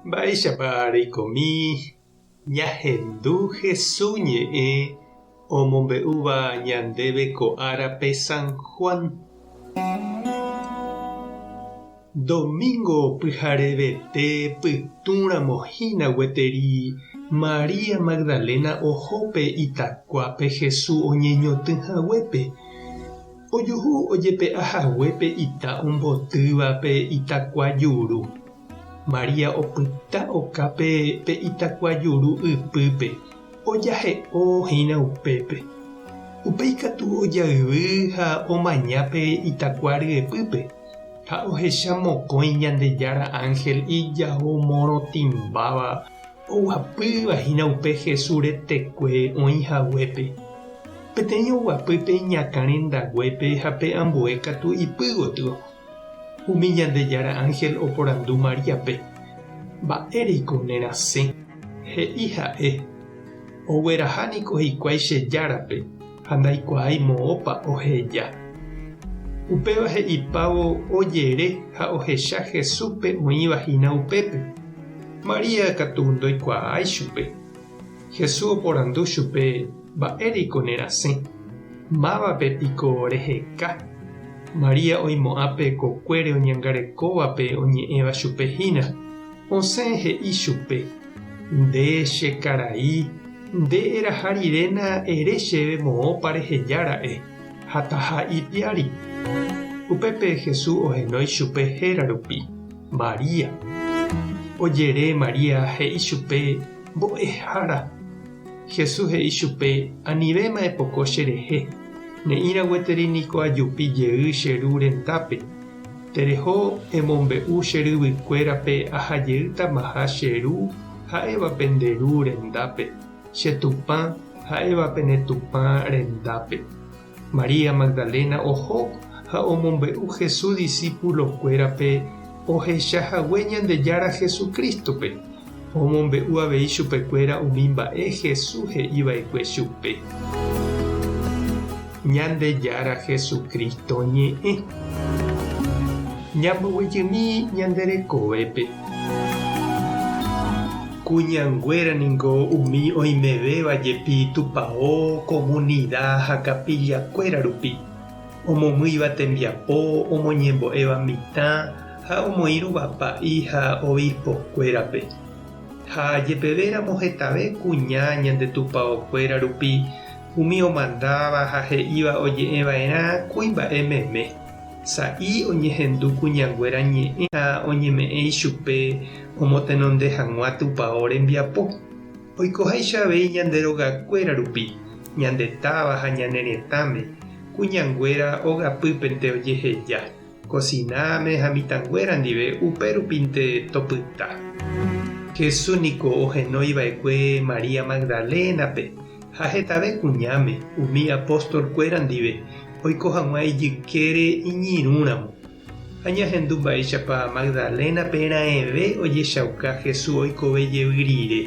Mba'éichapa reikomi ñahendu Hesu ñe'ẽ omombe'úva ñandéve ko árape San Juan? Domingo pyharevete pytũramo hína gueteri María Magdalena oho pe itakuápe Hesu oñeñotỹ haguépe. Ojuhu ojepe'a hague pe ita ombotýva pe itakua juru. María opyta okápe pe itakua juru ypýpe, ojahe'o hína upépe. Upéi katu ojayvy ha omaña pe itakua ryepýpe, ha ohecha mokõi Ñandejára ánhel ijao morotĩmbáva oguapýva hína upe Jesús retekue oĩ haguépe. Peteĩ oguapy pe iñakã rendaguépe ha pe ambue katu ipy gotyo. Umi Ñandejára ánhel oporandu Maríape, Mba'éreiko nerasẽ? He'i ha'e, Ogueraha niko hikuái che Járape ha ndaikuaái moõpa oheja. Upéva he'ipávo ojere ha ohecha Jesúspe oĩva hína upépe. María katu ndoikuaái chupe. Jesús oporandu chupe, Mba'éreiko nerasẽ? Mávape piko reheka? María oimo'ã pe kokuére oñangarekóvape oñe'ẽva chupe hína. Osẽ he'i chupe, Nde che karai, nde eraha riréna ere chéve moõpa reheja ra'e, ha taha ipiári. Upépe Jesús ohenói chupe héra rupi, María. Ojere María he'i chupe, Mbo'ehára! Jesús he'i chupe, Anivéma epoko cherehe, ne'ĩra gueteri niko ajupi jey che Ru rendápe. Tereho emombe'u che ryvykuérape aha jeýtamaha che Ru ha'éva pende Ru rendápe, che Tupã ha'éva pene Tupã rendápe. María Magdalena oho ha omombe'u Jesús disípulokuérape ohecha hague Ñandejára Jesucrístope. Omombe'u avei chupekuéra umi mba'e Jesús he'i va'ekue chupe. Ñandejára Jesucristo ñe'ẽ. Ñamboguejymi ñande rekovépe. Kuñanguéra ningo umi oimevéva jepi tupao, komunida ha kapillakuéra rupi, omomýiva tembiapo, omoñembo'éva mitã ha omoĩrũva pa'i ha obispokuérape. Ha jepevéramo hetave kuña ñande tupaokuéra rupi umi omandáva ha he'íva oje'eva'erã kuimba'e meme. Sa'i oñehendu kuñanguéra ñe'ẽ ha oñeme'ẽ ichupe omotenonde hag̃ua tupao rembiapo. Oikoháicha avei ñande rogakuéra rupi, ñande táva ha ñane retãme, kuñanguéra ogapýpente ojeheja, kosináme ha mitãnguéra ndive upérupinte topyta. Jesús niko ohenói va'ekue María Magdalénape ha hetave kuñáme umi apóstol-kuéra ndive oiko hag̃ua ijykére iñirũramo. Ha ñahendu mba'éichapa Magdalénape raẽve ojechauka Jesús oikove jey rire.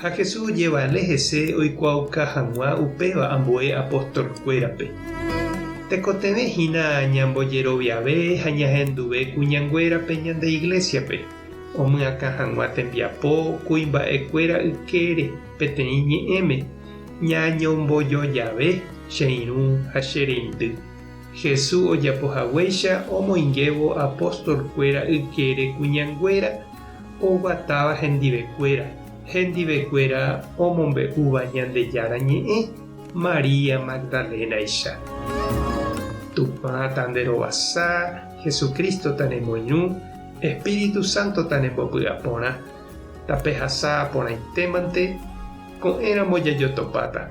Ha Jesús ojevale hese oikuaauka hag̃ua upéva ambue apostolkuérape. Tekotevẽ hína ñambojeroviave ha ñahenduve kuñanguérape ñande iglésiape, omyakã hag̃ua tembiapo kuimba'ekuéra ykére peteĩ ñe'ẽme, Ñañombojojave che irũ ha che reindy. Jesús ojapo haguéicha omoingévo apóstol-kuéra ykére kuñanguéra oguatáva hendivekuéra, hendivekuéra omombe'úva Ñandejára Ñe'ẽ María Magdalénaicha. Tupã tanderovasa, Jesucristo tanemoirũ, Espíritu Santo tanembopy'aporã, tapehasa porãitémante, Ko'ẽramo jajotopáta.